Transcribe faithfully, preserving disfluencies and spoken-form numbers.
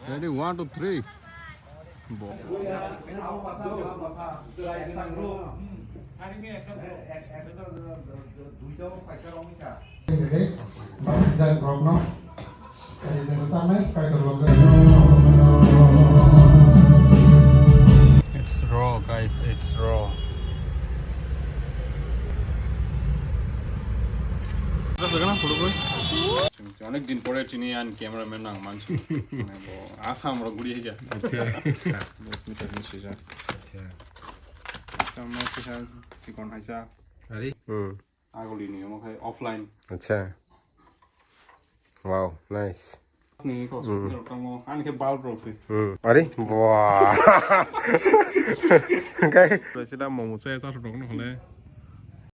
Ready, one, two, three. Bo. Ready? Basijak rokno. Sari sari samai, kaitor rok. It's raw, guys, it's raw. অনেক দিন পরে চিনি আন ক্যামেরাম্যান নাং মানছি। মানে, ব-, আসাম রক গুড়ি হয়ে গেছে। আচ্ছা। দশ মিটার নিচে যা। আচ্ছা। কাম আছে স্যার, চিকন হাইসা। আরে? হুম। আগলি নিয়ম খাই অফলাইন। আচ্ছা। Wow, nice. Ni ko Hmm. Ani ke bal rok si. Hmm. Are? Wah. Kai. Sila momo se ta rok no hole.